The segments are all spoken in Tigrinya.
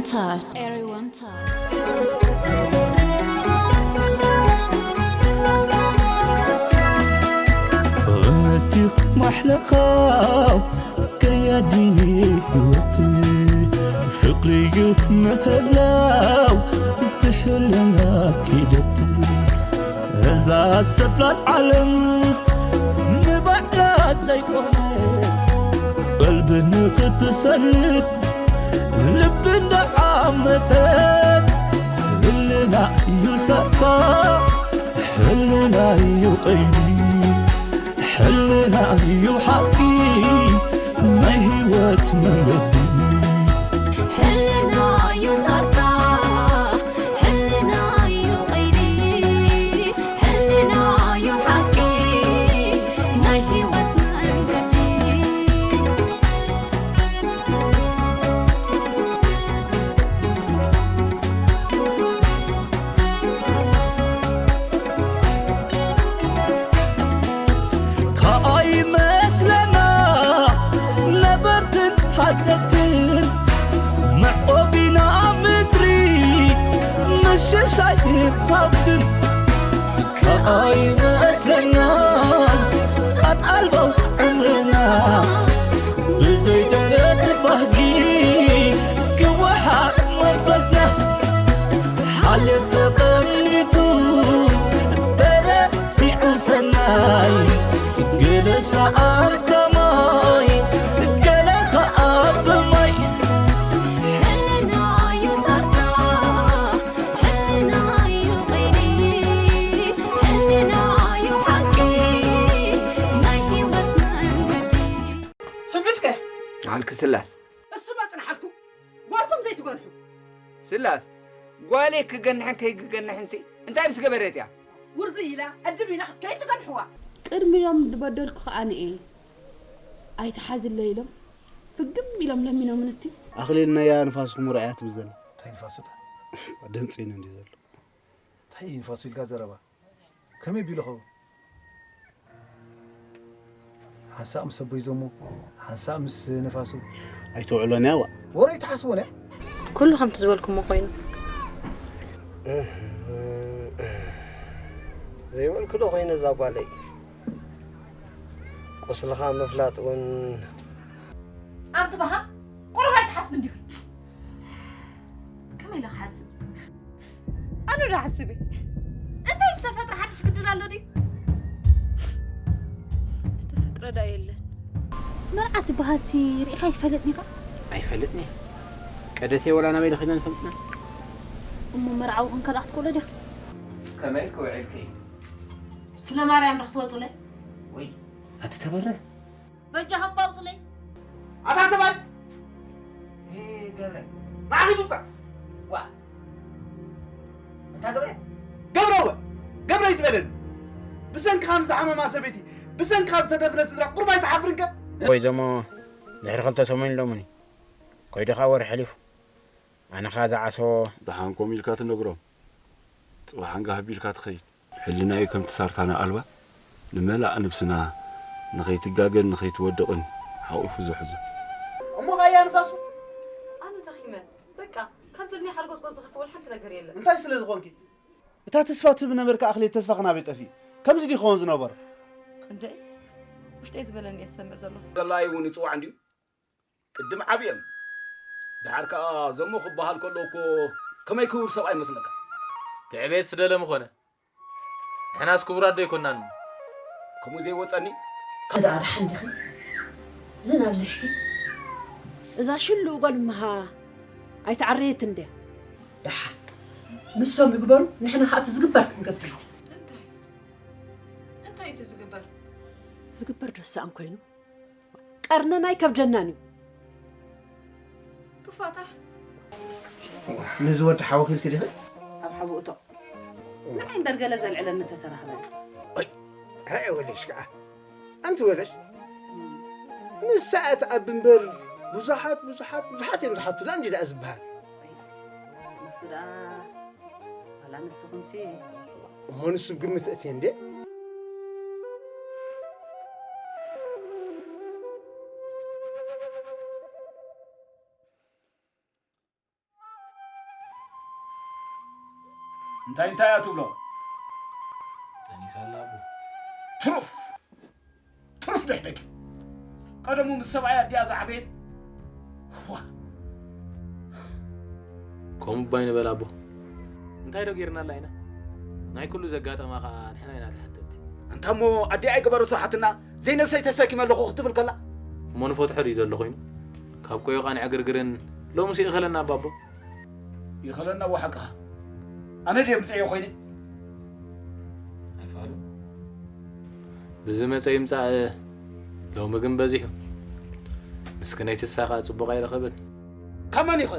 Everyone talk. እምነትዩ ማሕለኻው ከያዲኒ ህይወት ፍቕርዩ ምህላው ብሕልና ኪደት እዛ ሰፍላል ዓለም ንባዕላ ዘይኮነት ቀልቢ ንኽትሰልብ ልቢ እንዳዓመተት ህልና እዩ ሰርታ ሕልና እዩ ቀይዲ ሕልና እዩ ሓቂ ናይ ህይወት መንገዲ ሕልና እዩ ሰርታ ሕልና እዩ ቀይዲ ሕልና እዩ ሓቂ ናይ ህይወት መንገዲ ከኣይመስለና ነበርትን ሃደግትን መዕቆቢና ምድሪ ምሽሻይን ሃብትን ከኣይመስለና ጻት ኣልቦ ዕምርና ብዘይ ደረት ባህጊ ክወሓጥ መንፈስና ሓልዮት ተቐኒቱ ተረሲዑ ሰናይ ገለ ሰኣንታ ማይ ገለ ኸኣ ብማይ ሕልና እዩ ሰርታ ሕልና እዩ ቀይዲ ሕልና እዩ ሓቂ ናይ ህይወት መንገዲ ስምዑ እስከ በዓልኪ ስላስ እሱ መጽንሓልኩም ጓልኩም ዘይትገንሑ ስላስ ጓለይ ክገንሕን ከይክገንሕንሲ እንታይ ምስ ገበረት እያ ውርዚ ኢላ ዕድም ኢላ ክትከይድ ትገንሕዋ ቅድሚኦም ዝበደልኩ ከኣ ንኤ ኣይትሓዝለይ ኢሎም ፍግም ኢሎም ለሚኖምንቲ ኣኽሊል ነያ ንፋስኩም ርኣያ ትብል ዘላ እንታይ ንፋሱታ ደንጽይነ እንዲ ዘሎ እንታይ ንፋሱ ኢልካ ዘረባ ከመይ ቢሉ ኸውን ሓንሳእ ምስ ኣቦይ ዘሞ ሓንሳእ ምስ ነፋሱ ኣይተውዕሎን እያ ዋ ወረ ይትሓስቦን እያ ኩሉ ከምቲ ዝበልኩሞ ኮይኑ ዘይበልኩ ዶ ኮይነ እዛ ጓለይ ቁስልኻ ምፍላጥ እውን ኣንቲ በሃ ቁሩብ ኣይትሓስብ እንዲኹ ከመይ ኢለ ክሓስብ ኣነ ዶ ሓስብ እየ እንታይ ዝተፈጥረ ሓድሽ ግድል ኣሎ ድዩ ዝተፈጥረ ዳ የለን መርዓ ትበሃልሲ ርኢኻ ይትፈልጥኒ ኢኻ ኣይፈልጥን እየ ቀደሴ ወላ ናበይ ደኺና ንፈልጥና እሞ መርዓዊ ክንከዳ ክትኮሎ ዲኻ ከመይ ክውዕልኪ ስለ ማርያም ዶ ክትወፁለይ ወይ ኣቲ ተበረ በጃኹም ባውፅለይ ኣታ ሰብኣይ ገብረ ንዓኺ ትውፃእ ዋ እንታ ገብረ ገብረ ወ ገብረ ይትበለኒ ብሰንክኻ ንዝሓመማ ሰበይቲ ብሰንክኻ ዝተደፍነ ስድራ ቁርባ ኣይትሓፍርንከ ወይ ዘሞ ድሕሪ ክልተ ሰሙን ኢሎሙኒ ኮይዱ ከዓ ወርሒ ሓሊፉ ኣነ ከዓ ዝዓሶ ደሓንኮም ኢልካ ትነግሮም ፅባሕ ኣንጋ ሃቢልካ ትኸይድ ሕልናዩ ከምቲ ሳርታና ኣልባ ንመላእ ነብስና ንኸይትጋገን ንኸይትወድቕን ሓቑፉ ዝሕዞ። እሞ ቃያ ንፋሱ ኣነ ደኺመ በቃ ካብ ዘለኒ ሓርጎጽጎጽ ዝኸፍእ ወላ ሓንቲ ነገር የለን። እንታይ ስለ ዝኾንኪ? እታ ተስፋ ትህብ ነበርካ ኣኽሌት ተስፋ ክናበይ ጠፊኡ? ከምዚ ድዩ ክኸውን ዝነበሮ? እንድዒ ውሽጠይ ዝበለኒ እየ ዝሰምዕ ዘለኹ። ዘላዩ እውን ይጽዋዕ እንድዩ። ቅድም ዓብዮም ድሓር ከኣ ዘሞ ክበሃል ከሎ እኮ ከመይ ክቡር ሰብኣይ መስለካ ትዕቤት ስደለ ምኾነ ንሕናስ ክቡራት ዶ ኣይኮናን ከምኡ ዘይወፀኒ ደኣ ደሓን ዲኺ ዝን ኣብዚሕኪ እዛ ሽሉ ጓል እምሃ ኣይተዓረየትን ድያ ደሓን ንሶም ይግበሩ ንሕና ከኣ እቲ ዝግበር ክንገብር ኢና እንታይ እንታይ እቲ ዝግበር ዝግበር ደሳእን ኮይኑ ቀርንና ኣይከብደናን እዩ ክፋታ ነዚ ወዲ ሓወኺ ኢልኪ ዲኺ ኣብ ሓብኡ እቶ ንዓይ እምበር ገለ ዘልዕለኒ ተተረኽበ ሃየ ወለሽ ከዓ ኣንቲ ወለሽ ንሳ እትኣቢ እምበር ብዙሓት ብዙሓት ብዙሓት እዮም ዝሓቱላ እንዲ ደኣ ዝበሃል ንሱ ደኣ ዋላ ንስኹምሲ እሞ ንሱ ግምት እትየ እንዴ እንታይ እንታይ እያ ትብሎ? ጠኒሳ ኣላ ኣቦ። ትሩፍ! ትሩፍ ደሕደጊ! ቀደሙ ምስ ሰብኣይ ኣዲኣ ዝዓበየት። ዋ! ከምኡ እባ ኣይንበል ኣቦ። እንታይ ዶ ጌርናላ ኢና? ናይ ኩሉ ዘጋጠማ ኸኣ ንሕና ኢና ተሓተትቲ። ኣንታ እሞ ኣዲኣ ኣይገበረቶ ሓትና ዘይነብሰይ ተሰኪመ ኣለኹ ክትብል ከላ? እሞ ንፈትሖ ድዩ ዘሎ ኮይኑ? ካብ ቆዮቓን ዕግርግርን ሎምስ ይእኸለና ኣባ ኣቦ። ይኸለና ኣቦ ሓቅኻ። ኣነ ድየ ምጽኤዮ ኮይነ? ኣይፋሉን። ብዝመጸ ይምጻእ፣ ሎሚ ግን በዚሑ። ምስክነይቲ ንሳ ኸኣ ጽቡቕ ኣይረኸበትን። ካብ መን ኢኸ?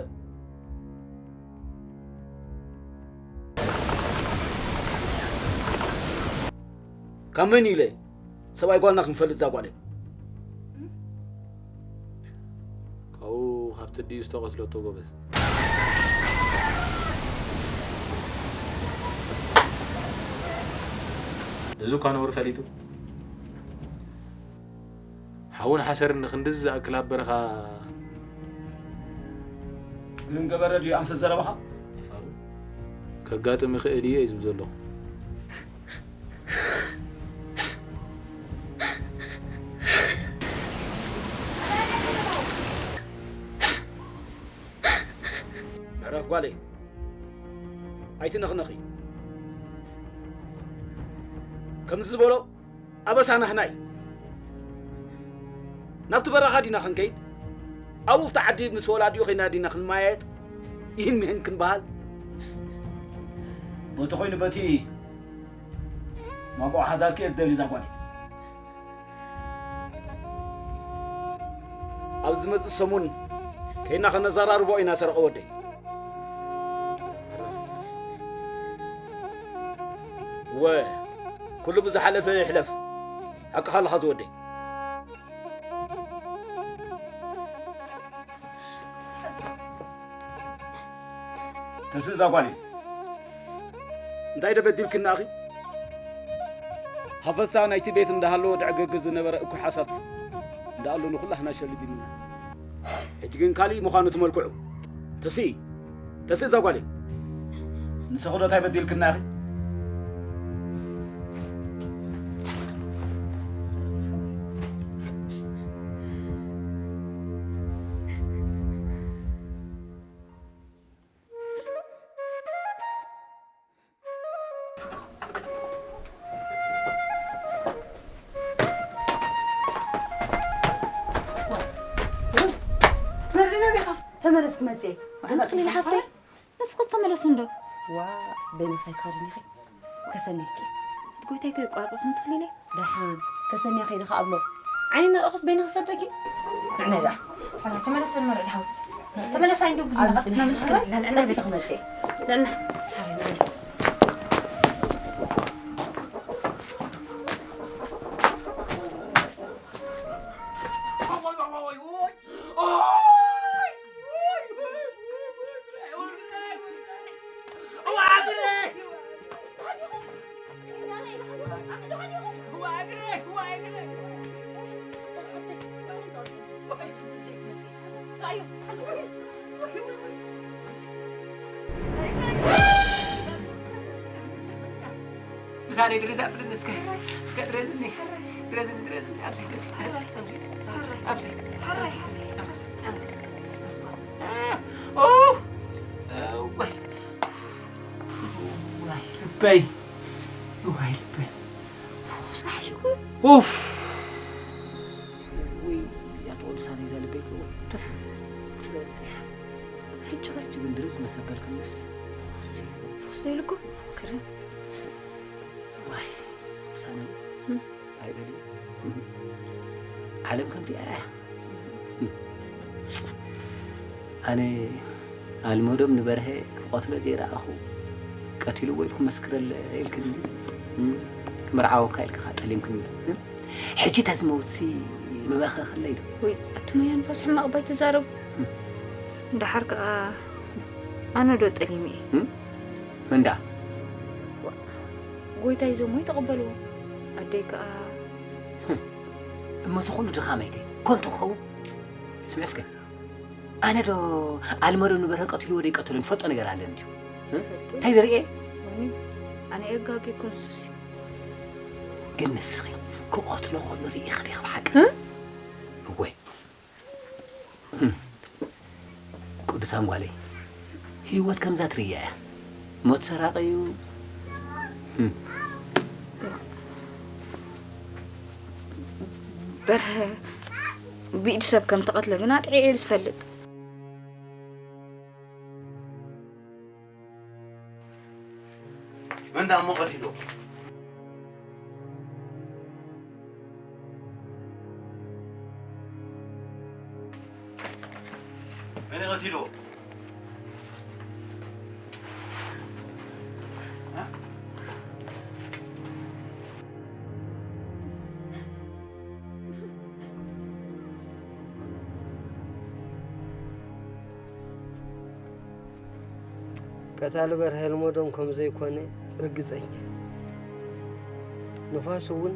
ካብ መን ኢለ? ሰብኣይ ጓልና ክንፈልጥ እዛ ጓለይ። ካብኡ ካብቲ ድዩ ዝተቐትለቶ ጎበዝ። እዚ እኳ ነውሪ ፈሊጡ። ሓውን ሓሰርን ንክንድዚ ዝኣክል ኣብ በረኻ ግርም ገበረ ድዩ ኣንፈት ዘረባኻ? ይፋሉ። ከጋጥም ይኽእል እዩ እየ ዝብል ዘለኹ። ምዕራፍ ጓለይ፣ ኣይትነኽነኺ። ከምዚ ዝበሎ ኣበሳ ናህና እዩ። ናብቲ በረኻ ዲና ክንከይድ? ኣብኡ ኣብቲ ዓዲ ምስ ወላዲኡ ኸይድና ዲና ክንመያየጥ? ይህን ምሂን ክንበሃል? በቲ ኾይኑ በቲ ማቆ ሓዳርኪ እየ ዝደሊ እዛ ጓለይ። ኣብ ዝመጽእ ሰሙን ከይና ከነዘራርቦ ኢና ሰረቐ ወደይ። እወ፣ ኩሉ ብዝሓለፈ ይሕለፍ። ሓቅኻ ኣለኻ ዝወደይ። ተስእ እዛ ጓል እዩ። እንታይ ዶ በዲልክና ኣኺ? ሃፈስታ ናይቲ ቤት እንዳሃለወ ድዕግርግር ዝነበረ እኩይ ሓሳብ እንዳኣሉ ንኹላህና ሸሊቢምና። ሕጂ ግን ካሊእ ምዃኑ ትመልክዑ። ተስኢ፣ ተስኢ እዛ ጓል እዩ። ንስኺ ዶ እንታይ በዲልክና ኢኺ? መርድና ቢኻ ተመለስ ክመጽእ እየ። ተኽሊል ሓፍተይ፣ ንስኽስ ተመለስ እንዶ። ዋ፣ በይንኺ ኣይትኸድን ኢኺ። ከሰንየኪ። ጎይታይ ከይቋርቑ ክንትኽሊለይ። ደሓን፣ ከሰንያ ከይድኻ ኣብሎ። ዓይኒ ንረእኹስ በይንኺ ሰደኪ። ንዕነ ደኣ። ተመለስ በል መርዕድ ሓው። ተመለስ ኣይንዶ ብልና ቀጥና መልስ ከላ። ንዕነ ቤት ክመጽእ። ንዕነ። ምሳሌ ድረዝ ኣብልን እስከ እስከ ድረዝኒ ድረዝኒ ድረዝኒ ኣብዚ ድረዝ ኣብዚ ኣብዚ ኣብዚ ኣብዚ ኡፍ ወይ ወይ ልበይ ወይ ልበይ ኡፍ ወይ ያቶ ቅዱሳን ይዛ ልበይ ክወትፍ ክትበል ጸኒሓ ሕጂ ኸ ግን ድርብ ዝመሰበልክንስ ፍኹስ ኢልኩም ፍኹስ ዶ ኢልኩም ፍኹስ ኢልኩም ዋይ ሳሚ ኣይደሊ ዓለም ከምዚኣ እያ ኣነ ኣልመዶም ንበርሀ ክቐትሎ ዘይረኣኹ ቀቲልዎ ኢልኩም መስክረለ ኢልክኒ መርዓወካ ኢልካ ጠሊምክኒ ሕጂ ተዝመውትሲ ምበኸ ከለይ ዶ ወይ ኣቱም ኣያ ንፋስ ሕማቕ ባይ ትዛረቡ ደሓር ከኣ ኣነ ዶ ጠሊመ እየ መንዳ ጎይታይ ዘሞ ይተቐበልዎ ኣደይ ከኣ እሞ እዚ ኩሉ ድኻመይ ከ ኮንቱ ክኸውን ስምዕስከ ኣነ ዶ ኣልመዶ ንበርሀ ቀትልዎ ደይቀተሎ ንፈልጦ ነገር ኣለን ድዩ እንታይ ዝርኤ ኣነ የጋጊ ኮንሱሲ። ግን ንስኺ ክቐትሎ ከሎ ርኢኺ ዲኺ ብሓቂ? እወ። ቅዱሳን ጓለይ፣ ህይወት ከምዛ ትርእያ እያ። ሞት ሰራቒ እዩ። በርሀ ብኢድ ሰብ ከም ተቐትለ ግና ጥዕየ ዝፈልጥ። መን ደኣ እሞ ቀቲሉ? መን እዩ ቀቲሉ? ቀታሊ በርሀ ልመዶም ከም ዘይኮነ ርግጸኛ እየ። ንፋስ እውን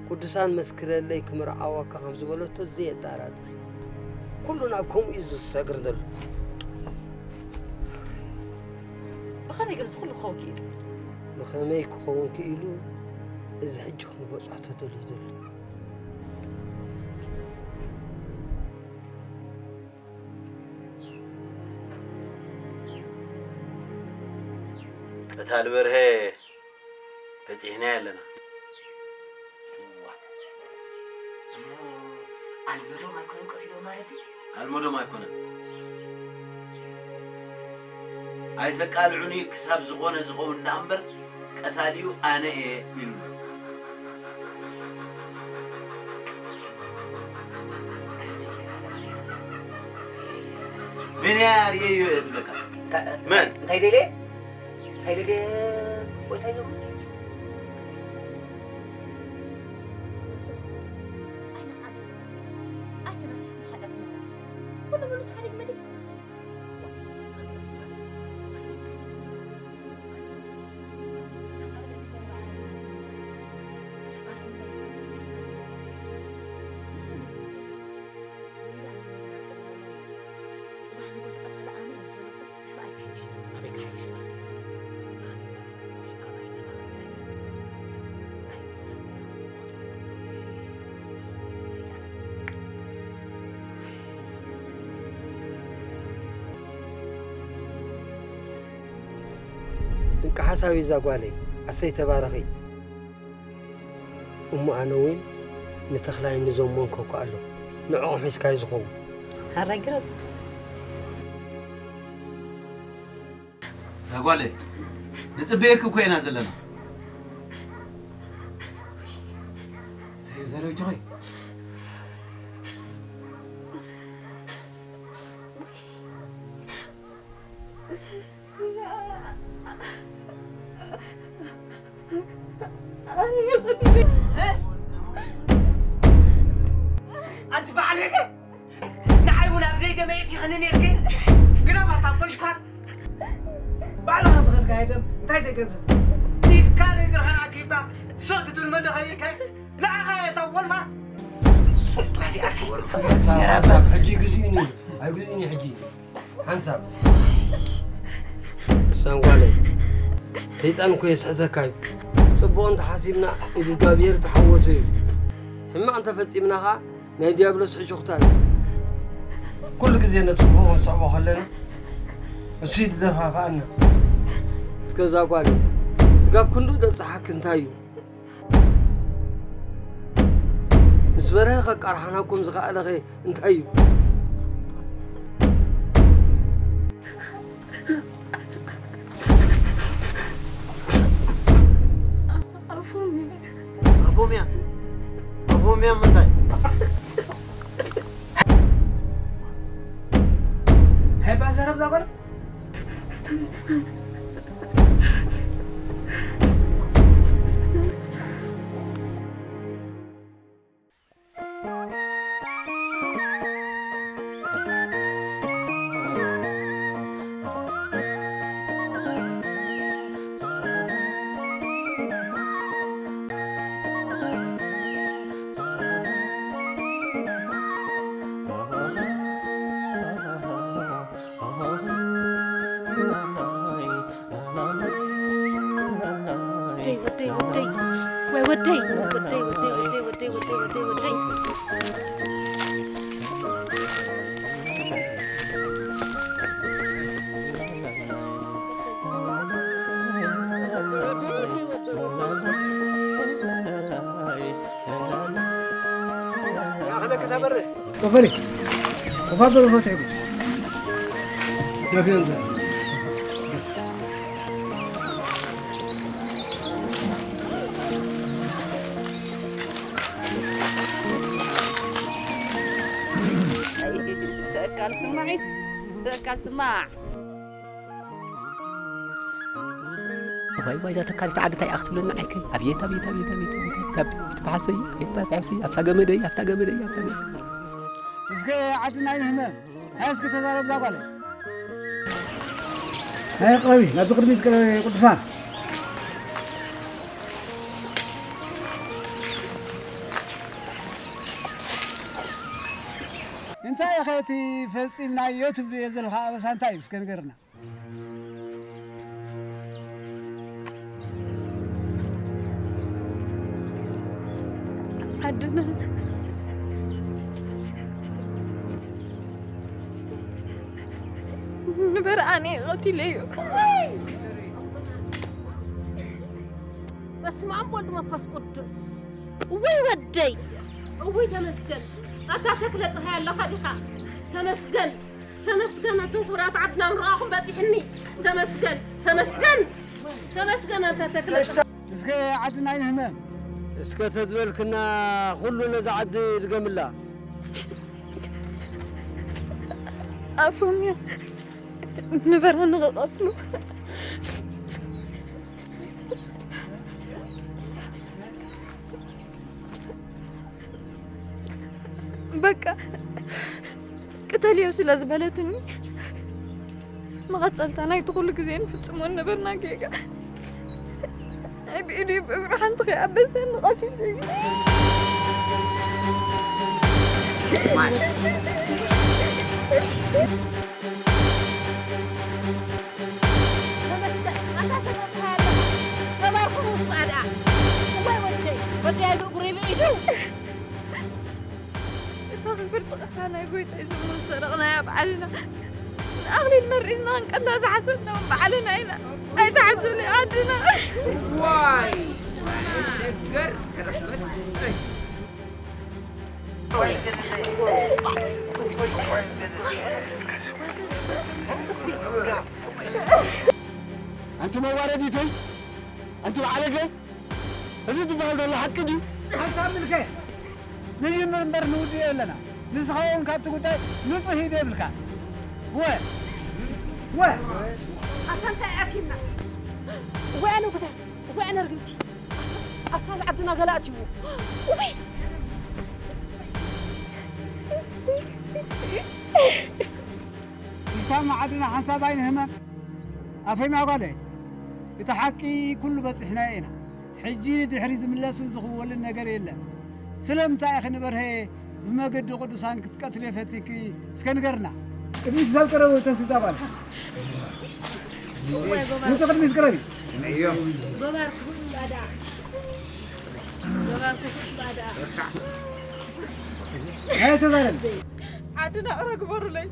ቅዱሳን መስክረለይ ክምርዓወካ ከም ዝበለቶ ዘየጠራጥር እዩ። ኩሉ ናብ ከምኡ እዩ ዝሰግር ዘሎ። ብኸመይ ግን እዚ ኩሉ ክኸውን ክኢሉ? ብኸመይ ክኸውን ክኢሉ? እዚ ሕጂ ክንበጽሖ ተደልዩ ዘሎ እዩ። ቀታሊ በርሀ በጺሕናዮ ኣለና። እሞ ኣልመዶም ኣይኮኑን ቀቲሎም ማለት ድዩ? ኣልመዶም ኣይኮነን። ኣይተቃልዑኒ ክሳብ ዝኾነ ዝኸውን ደኣ እምበር ቀታሊኡ ኣነ እየ ኢሉና። መን እያ ርእየዮ እየ ዝብለካ? መን? እንታይ ደልየ? እንታይ ደልየ? ወይ እንታይ ዝብሉ? ድንቂ ሓሳብ እዩ እዛ ጓለይ። ኣሰይ ተባረኺ። እሞ ኣነ እውን ንተኽላይ ንዘሞንኮ እኮ ኣሎ። ንዕኦም ሒዝካዩ ዝኸውን። ሓራይ ግረብ። እዛ ጓለይ ንጽበየኪ እኮ ኢና ዘለና። ዘረብችኸይ ኣንቲ በዓል ሄገ ንዓይ እውን ኣብ ዘይደመ እቲኽኒ ነርኪ ግደፋታ ፖሊስኳት ባዕልኻ ዝኸድካ የደም እንታይ ዘይገብረት ኢድካ ነግርኸን ኣኪብካ ስቕ ክትብል መደኸሊልካ ንዓኻ እየ እታ ወልፋ ሱቅ ጥራይ ኣሲ ሕጂ ግዜኡ እዩ ኣይግዜኡን እዩ ሕጂ ሓንሳብ ሰንጓለይ ሰይጣን እኮ የስሕተካ እዩ። ጽቡቕ እንተሓሲብና እግዚኣብሔር ተሓወሰ እዩ። ሕማቕ እንተፈጺምና ኸኣ ናይ ዲያብሎስ ሕሹኽታ እዩ። ኩሉ ግዜ ነቲ ክፉእ ክንስዕቦ ከለና እሱ እዩ ዝደፋፍኣና። እስከ እዛ ጓለይ ስጋብ ክንድኡ ደብጽሓኪ እንታይ እዩ? ምስ በርሀ ከቃርሓናኩም ዝኸኣለኸ እንታይ እዩ? ኣፎምያ ኣፎምያ ምንታይ? ሃይባ ዘረብ ዛጓል ወደይ ወደይ ወደይ ወደይ ወደይ ወደይ ወደይ ወደይ። ያኸለክ ተበርህ። ቆፈሪ ቆፋ በሎ ፈትሕኩ። ተእካል ስማዒ ተእካል ስማዕ። ዋይ ዋይ እዛ ተካሊት ዓዲ እንታይ እያ ክትብለና ዓይከይ። ኣብየት ኣብየት ኣብየት ኣብየት ኣብየት ኣብየት ኣብየት በሓሰይ ኣብየት በሓሰይ ኣብታ ገመደይ ኣብታ ገመደይ ኣብታ ገመደይ። እስከ ዓድና ይንህመ ናይ እስኪ ተዛረብ እዛ ጓለይ። ናይ ቅረቢ ናብዚ ቅድሚት ቅረቢ ቅዱሳን። እንታይ ኢኸ እቲ ፈጺምናዮ ትብልዮ ዘለኻ ኣበሳ እንታይ እዩ እስከ ንገርና። ዓድና ንበርኣን እየ ቀቲለዮ። በስመ ኣብ ወልድ መንፈስ ቅዱስ። እውይ ወደይ እውይ ተመስገን። ኣታ ተክለ ፀሃይ ኣለኻ ዲኻ? ተመስገን ተመስገን። ኣቶም ክቡራት ዓድና ምርቓኹም በፂሕኒ። ተመስገን ተመስገን ተመስገን ኣታ ተክለ ፀሃይ። እስከ ዓድና ይንህመም። እስከ ተዝበልክና ኩሉ ነዛ ዓዲ ድገምላ። ኣፎምያ ንበራ ንኸቐትሉ በቃ ቅተልዮ ስለ ዝበለትኒ መቐፀልታ ናይቲ ኩሉ ግዜ ንፍፅሞ ነበርና ጌጋ ናይ ብኢዱ ብእግሩ ሓንቲ ከይኣበሰ ንቐቲሉ እዩ። ተመስገን ኣታ ተገዝኣ ኣለኻ ተባርኩ ምስ ባድኣ እዋይ ወደይ ወደይ ብእግሩ ብኢዱ እታ ክብርቲ ቕርሓ ናይ ጎይታይ ስሙ ዝሰረቕናያ ባዕልና ንኣኽሊል መሪጽና ክንቀላ ዝሓሰብና እውን ባዕልና ኢና። ኣይትሓስብለይ ዓድና። ዋይ ናይ ሸገር ተረኽበት። ኣንቲ መዋረዲተይ ኣንቲ ባዕለገ እዚ ዝበሃል ዘሎ ሓቂ ድዩ? ሓንሳብ ምልከ ንጅምር እምበር ንውድኦ ኣለና። ንስኻ እውን ካብቲ ጉዳይ ንጹህ ኢድ የብልካ። ወ ወ ኣታ እንታይ ኣቲና? ወይ ኣነ ጉዳይ ወይ ኣነ ርግምቲ። ኣታ ዝዓድና ገለ ኣትይዎ። ወይ ይሳማ ዓድና ሓንሳብ ኣይንህመም። ኣፈይ ማጓለይ እቲ ሓቂ ኩሉ በጺሕናዮ ኢና። ሕጂ ንድሕሪ ዝምለስን ዝኽወልን ነገር የለን። ስለምንታይ ኢኺ ንበርሀ ብመገዲ ቅዱሳን ክትቀትልዮ ፈቲንኪ እስከ ንገርና። ቅድሚት ሰብ ቀረቡ ተስታ ጓል ውጡ ቅድሚት ቅረቢ። ገባር ክፉእ ስባዳ ገባር ክፉእ ስባዳ ኣይተዛረቢ። ዓድና እረ ግበሩለይ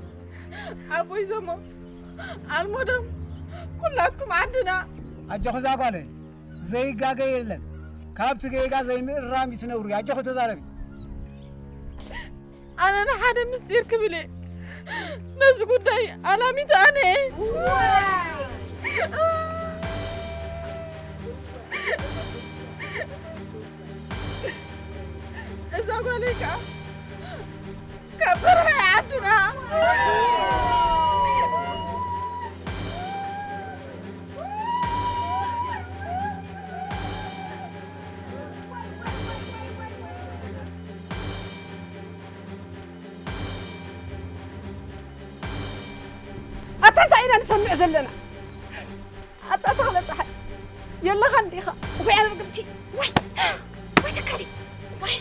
ኣቦይ ዘሞ ኣልሞዶም ኩላትኩም ዓድና ኣጆኺ እዛ ጓለይ ዘይጋገ የለን። ካብቲ ጌጋ ዘይምእራም እዩ እቲ ነውሪ። ኣጆኺ ተዛረቢ። ኣነ ንሓደ ምስጢር ክብል እየ ነዚ ጉዳይ ኣላሚት ኣነ እየ። እዛ ጓለይ ከዓ ካብ በረኻ ዓድና ኣታ እንታይ ኢና ንሰምዕ ዘለና? ኣታ ተኽለ ፀሓይ የለኻን ዲኻ? ወይ ኣነ ርግምቲ ወይ ወይ ተካሊ ወይ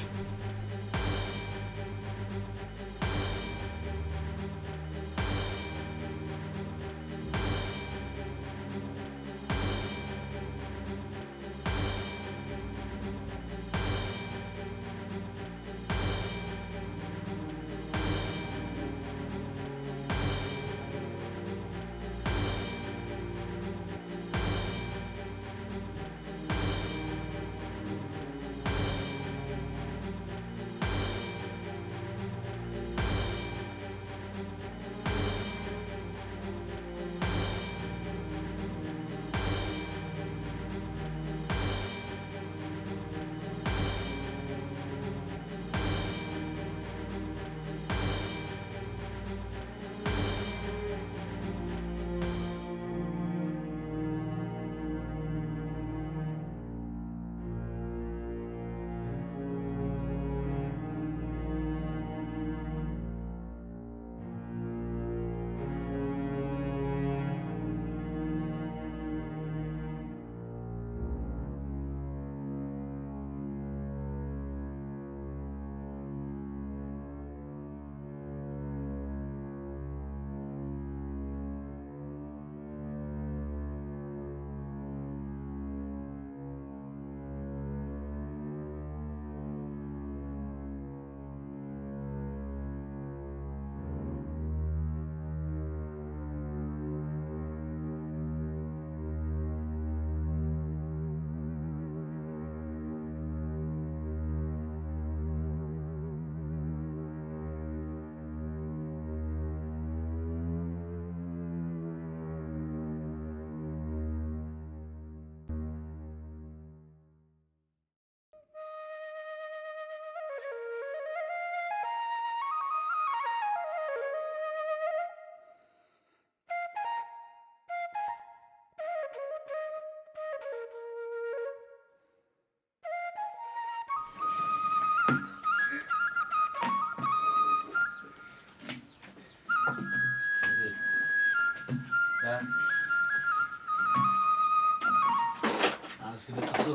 ኣስኪ ደቅሱ።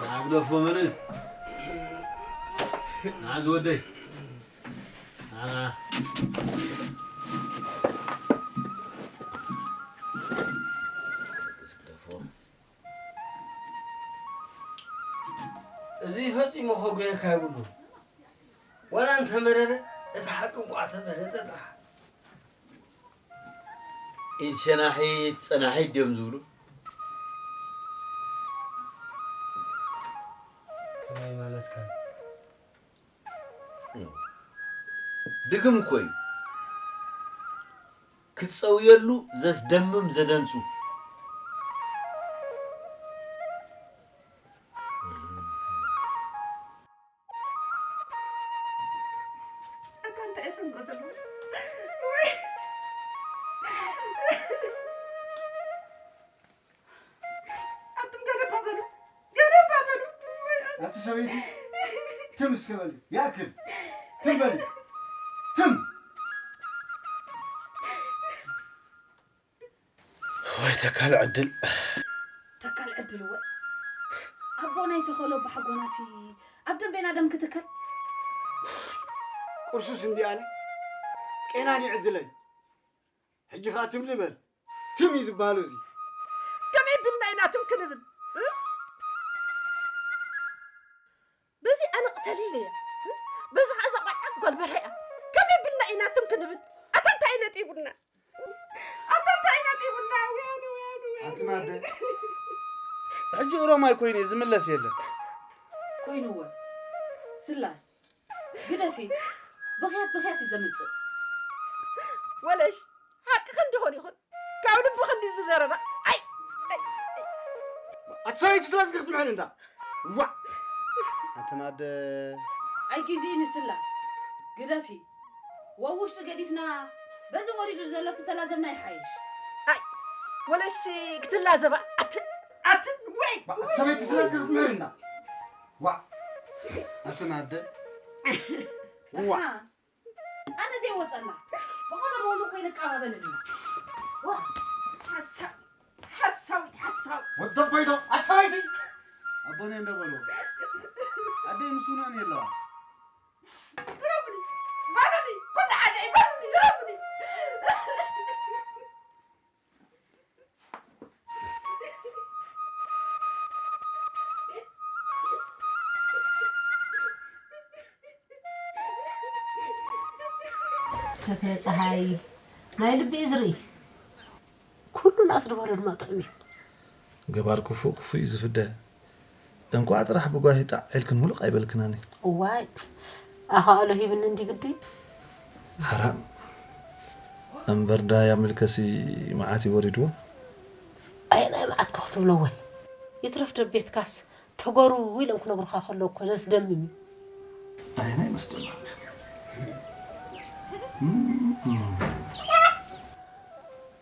ንዓግደፎ መርእ። ንዓዝ ወደይ። ንዓ፣ ንዓ። ኣስኪ ግደፎ። እዚ ፈጺሙ ከጉየካ የብሉን። ዋላ እንተመረረ፣ እቲ ሓቂ እንቋዕ ተፈለጠ ጥራሕ። ኢድ ሸናሒት ጸናሒት ድዮም ዝብሉ? ከመይ ማለትካ? ድግም እኮ እዩ። ክትጸውየሉ ዘስደምም ዘደንጹ። ኣታ እንታይ እየ ሰምዖ ዘለኹ? ወይ! ኣቱም ገደባ በሉ፣ ገደባ በሉ። ኣቲ ሰበይቲ፣ ትም እስከ በሊ። ይኣክል። ትም በሊ። ትም። ወይ ተካል ዕድል። ተካል ዕድል እወ። ኣቦ ናይ ተኸሎ ኣቦ ሓጎናሲ ኣብ ደንቤና ደም ክትከል። ቁርሱስ እንዲኣነ ቄናኒ ዕድለይ። ሕጂ ኸኣ ትም ልበል። ትም እዩ ዝበሃል እዚ። ከመይ ቢልና ኢና ትም ክንብል? እ? በዚ ኣነ ቅተሊለ እያ። እ? በዚ ኸኣ እዛ ቋልዓ ጓል በርሀ እያ። ከመይ ቢልና ኢና ትም ክንብል? ኣታ እንታይ እዩ ነጢቡና? ኣታ እንታይ እዩ ነጢቡና? ወያነ፣ ወያነ፣ ወያነ፣ ኣቲ ማደ፣ ወያነ። ሕጂ ኦሮማይ ኮይኑ እዩ ዝምለስ የለን። ኮይኑዎ። ስላስ፣ ግደፊ። ብኽያት ብኽያት እዩ ዘምጽእ። ወለሽ፣ ሓቂ ክንዲ ኾን ይኹን፣ ካብ ልቢ ክንዲ ዝዘረባ። ኣይ፣ ኣይ፣ ኣይ። ኣቲ ሰበይቲ ስለ ዝግርት ምሕን እንዳ። ዋዕ! ኣቲ ማደ። ኣይ ግዜኡ ንስላስ፣ ግደፊ። ወብ ውሽጢ ገዲፍና፣ በዚ ወሪዱ ዘሎ ተተላዘብና ይሓይሽ። ኣይ፣ ወለሽ ክትላዘባ፣ ኣቲ፣ ኣቲ፣ ወይ! ኣቲ ሰበይቲ ስለ ዝግርት ምሕን እንዳ። ዋዕ! ኣቲ ማደ። ዋዕ! ኣነ ዘይወጸላ፣ ብቐደም ወሉ ኮይነ እቃባበለኒ። ዋ፣ ሓሳብ፣ ሓሳዊት፣ ሓሳብ። ወዲ ኣቦይቶ፣ ኣቲ ሰበይቲ! ኣቦነ እንደ በልዎ። ኣደይ ምስ ውነን የለዋ። ረቡኒ፣ ባሉኒ፣ ኩሉ ሓደ እዩ፣ ባሉኒ፣ ረቡኒ። ተፈ ፀሃይ ናይ ልቢ እዩ ዝርኢ። ኩሉ ናቱ ዝበሎ ድማ ጥዑም እዩ። ገባር ክፉእ ክፉእ እዩ ዝፍደ። እንኳዕ ጥራሕ ብጓሂ ጣዕ ኢልክን ሙሉቕ ኣይበልክናኒ። እዋይ፣ ኣኻእሎ ሂብኒ እንዲ ግዲ። ሓራም። እምበር ዳያ ምልከሲ መዓት እዩ ወሪድዎ። ኣየናይ መዓት ኮ ክትብሎ ወይ? ይትረፍ ዶ ቤትካስ ተጎሩ ኢሎም ክነግሩኻ ከለዉ እኮ ዘስደምም እዩ። ኣየናይ መስደመም?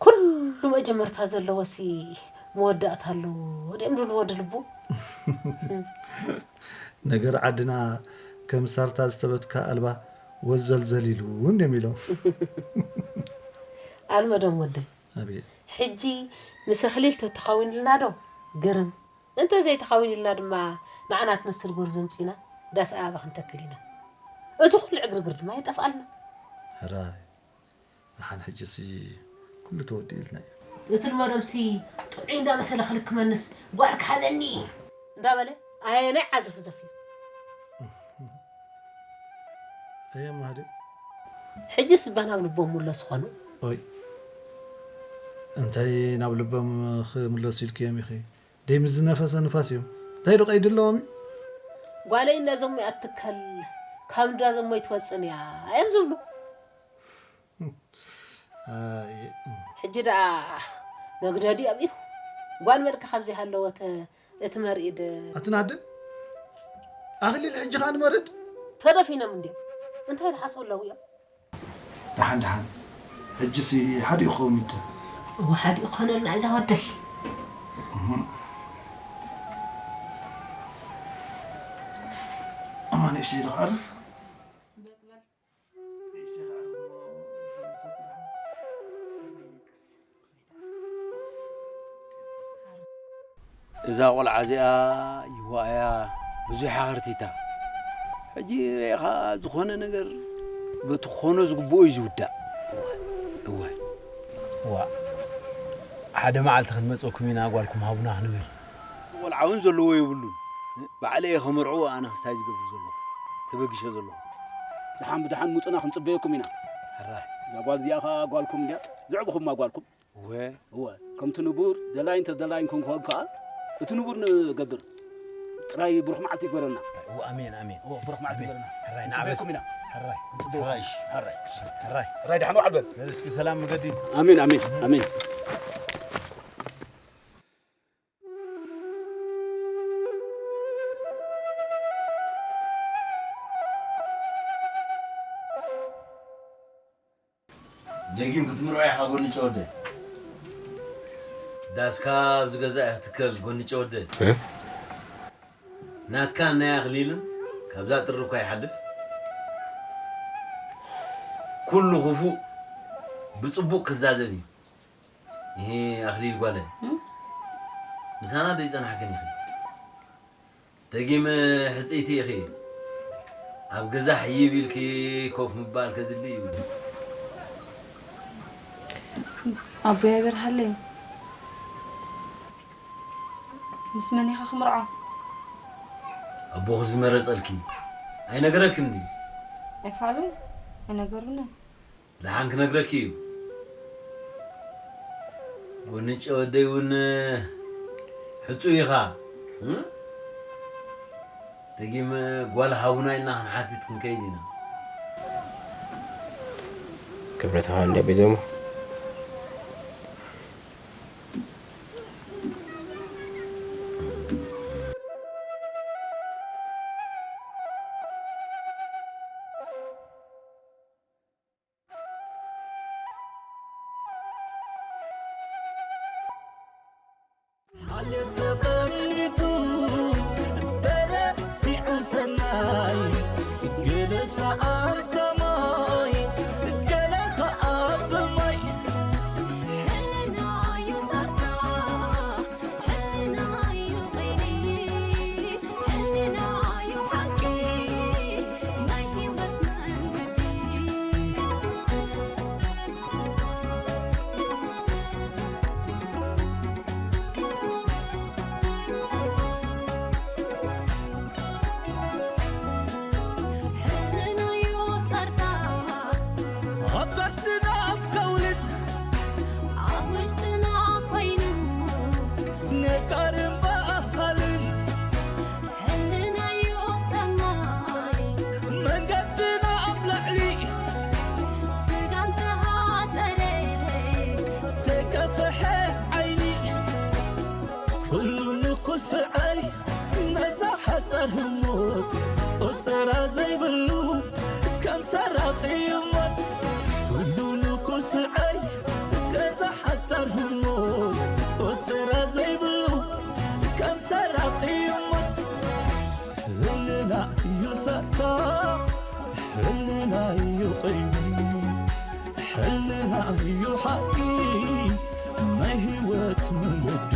ኩሉ መጀመርታ ዘለዎሲ መወዳእታ ኣለዎ ድዮም ድብሉ ወዲ ልቡ? ነገር ዓድና ከም ሳርታ ዝተበትካ ኣልባ ወዘልዘል ኢሉ እንድዮም ኢሎም። ኣልመዶም ወደይ። ኣቤት። ሕጂ ምስ ኣኽሊል ተተኻዊንልና ዶ? ግርም። እንተ ዘይተኻዊንልና ድማ ንዓና ትመስል ጎርዞ ኣምጺእና ዳስ ኣበባ ክንተክል ኢና። እቲ ኩሉ ዕግርግር ድማ ይጠፍኣልና። ሕራይ። ደሓን ሕጂሲ ኩሉ ተወዲኡልና እዩ። እቲ ልመዶምሲ ጥዑይ እንዳመሰለ ክልክመንስ ጓል ክሃበኒ እንዳበለ ኣየናይ ዓዘፍዘፍ እዩ። ኣየ ማህደ። ሕጂስ እባ ናብ ልቦም ምለሱ ኾኑ። ኦይ። እንታይ ናብ ልቦም ክምለሱ ኢልክዮም ኢኺ? ደይ ምስ ዝነፈሰ ንፋስ እዮም። እንታይ ዶ ቀይዲ ኣለዎም እዩ? ጓለይ ነዞም እያ እትከል፣ ካብ እንዳ ዘሞ ኣይትወፅን እያ እዮም ዝብሉ። ኣየ። ሕጂ ደኣ መግደዲ ኣብዩ። ጓል መልኪ ካብ ዘይሃለወት እቲ መርኢድ። ኣቲ ናደ፣ ኣኽሊል ሕጂ ኸኣ ንመርድ? ተደፊኖም እንድዮም። እንታይ ድሓስቡ ኣለዉ እዮም? ደሓን ደሓን። ሕጂሲ ሓዲኡ ክኸውን ይደ። እወ፣ ሓዲኡ ክኾነልና እዛ ወደይ። እህ። ኣማ ንእሽተይ ዶ ክዓርፍ? በል፣ በል። ንእሽተይ ክዓርፍ እሞ፣ ንሰቲ ደሓን። እዛ ቆልዓ እዚኣ ይዋእያ ብዙሕ ኣኸርቲታ። ሕጂ ርኢኻ ዝኾነ ነገር በቲ ክኾኖ ዝግብኦ እዩ ዝውዳእ። እወ። ዋ፣ ሓደ መዓልቲ ክንመፀኩም ኢና፣ ጓልኩም ሃቡና ክንብል። ቆልዓ እውን ዘለዎ የብሉን። ባዕለ እየ ከመርዕዎ ኣነ ክስታይ ዝገብር ዘለኹ። ተበጊሸ ዘለኹ። ደሓን ብደሓን ሙፁና ክንፅበየኩም ኢና። ሕራይ። እዛ ጓል እዚኣ ኸዓ ጓልኩም እንድያ። ዘዕብኹማ ጓልኩም። እወ። እወ፣ ከምቲ ንቡር ደላይን ተደላይን ክንኮን ከኣ፣ እቲ ንቡር ንገብር። ጥራይ ብሩኽ መዓልቲ ይግበረልና። እወ፣ ኣሜን፣ ኣሜን። እወ፣ ብሩኽ መዓልቲ ኣሜን። ይግበረልና። ሕራይ፣ ንዓበል። ንጽበየኩም ኢና። ሕራይ። ንጽበየኩም። ሕራይ፣ እሺ። ሕራይ። ሕራይ። ሕራይ፣ ደሓን ዋዕል በል። በል እስኪ ሰላም መገዲ። ኣሜን፣ ኣሜን፣ ኣሜን። ደጊም ክትምርዖ ኢኻ ጎንጨ ወደይ። ዳስካ ኣብዚ ገዛ እያ ክትከል ጎንጨ ወደይ። እ? ናትካን ናይ ኣኽሊልን ካብዛ ጥሪ እኳ ይሓልፍ። ኩሉ ክፉእ ብጽቡቕ ክዛዘም እዩ። ይሄ ኣኽሊል ጓለ። እ? ምሳና ዶ ይጸናሕክን ኢኺ? ደጊም ሕጽይቲ ኢኺ። ኣብ ገዛ ሕይብ ኢልኪ ኮፍ ምባል ከድሊ እዩ። ኣቦይ ኣይበርሃለይ። ምስ መን ኢኻ ክምርዖ? ኣቦኺ ዝመረጸልኪ ኣይነገረክን ድዩ? ኣይፋሉን፣ ኣይነገሩንን። ደሓን ክነግረኪ እዩ። ጎንጨ ወደይ እውን ሕጹይ ኢኻ። እ? ደጊም ጓል ሃቡና ኢልና ክንሓትት ክንከይድ ኢና። ክብረትኻ እንደ ቤዘሞ። ሓልዮት ተቐኒቱ ተረሲዑ ሰናይ፣ ገለ ሰኣን ከማይ፣ ገለ ኸኣ ብማይ። ሕልናዩ ሰርታ፣ ሕልናዩ ቐይዲ፣ ሕልናዩ ሓቂ፣ ናይ ህይወት መንገዲ። ሕልናዩ ሰርታ። ኣብ ታሕትና ኣብ ከውልን ኣብ ውሽጥና ኮይኑ ነጋርን በሃልን። ሕልናዩ ሰማይ መንገድና ኣብ ላዕሊ። ስጋ እንተሃጠረ ተከፍሐ ዓይኒ። ኩሉ ንኹስዐይ ነዛ ሓጻር ህሞት ቆጸራ ዘይብሉ ከም ሰራቒ ሞት። ኩሉ ንኹስዐይ ነዛ ሓጻር ህሞት ቆጸራ ዘይብሉ ከም ሰራቒ ሞት። ሕልና እዩ ሳታ፣ ሕልና እዩ ቐይዲ፣ ሕልና እዩ ሓቂ ናይ ህይወት መንገዲ።